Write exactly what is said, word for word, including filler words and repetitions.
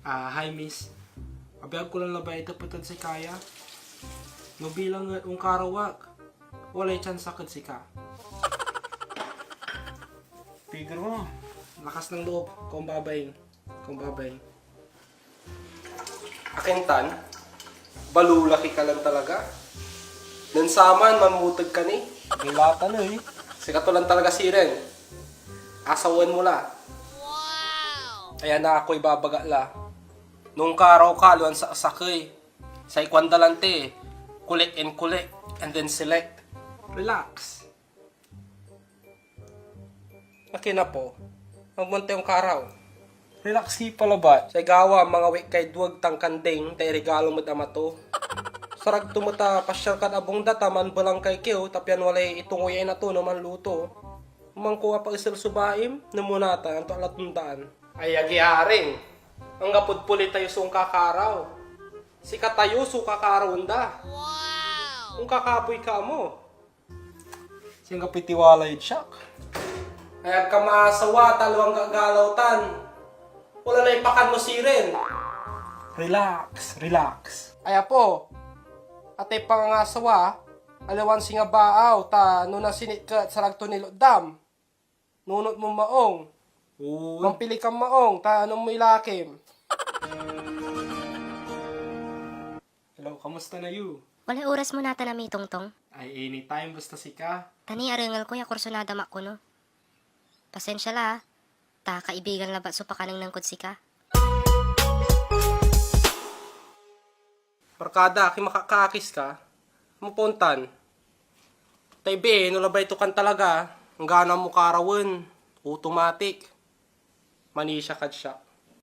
Ah, hi, miss. Abiag ko lan labay itepetan si Kaya. No bilang et onkaraw ak, walay tsansa ed sika. Figure mo. Lakas ng loob, kumbabaing. Kumbabaing. Akin tan, balulaki ka lan talaga. Nen saman, manmuteg ka ni. Gilatan, eh. Sikato lan talaga sirin. Asawen mo la. Ayan na akoy babaga la. Nung karaw ka, luan sa sakey. Say kuan da lan ti, collect and collect, and then select. Relax. Akin apo, agman tayo karaw. Relax ki palabat. Say gawa, mangawit kay duag tan kanding, tay regalo met ama to. Sarag to met a pasyal kad abung da ta manbelang kay kiew, ta pian walay itungoy ay nato no manluto. Mangko a paesel so baim, no munatan, anto a latundaan. Ay agi aring, anggapod poli tayo so onkakaraw. Sikatayo so kakarawen da. Onkakapoy ka mo. Singga pitiwala yun siak. Ay ag ka maasawa, ta luang gagalaw tan. Wala na ipakan mo sirin. Relax, relax. Ay apo, atay pangangasawa, aliwan singa baaw, ta no nasinit ka et sarag to nilotdam. Nunot mo maong. Oo. Mampili kan maong, ta anom moy lakim. Hello, kamusta na you? Walay oras mo natan a mitongtong? Ay, anytime, basta sika. Tani, arengel ko ya kursunada mak kono. Pasensya la, ah. Ta kaibigan labat so pakanengneng kod sika. Barkada, akin makakakis ka? Mapontan. Tay bii, no labay to kan talaga, anggano mo karawen, automatic. Manisia kad siak.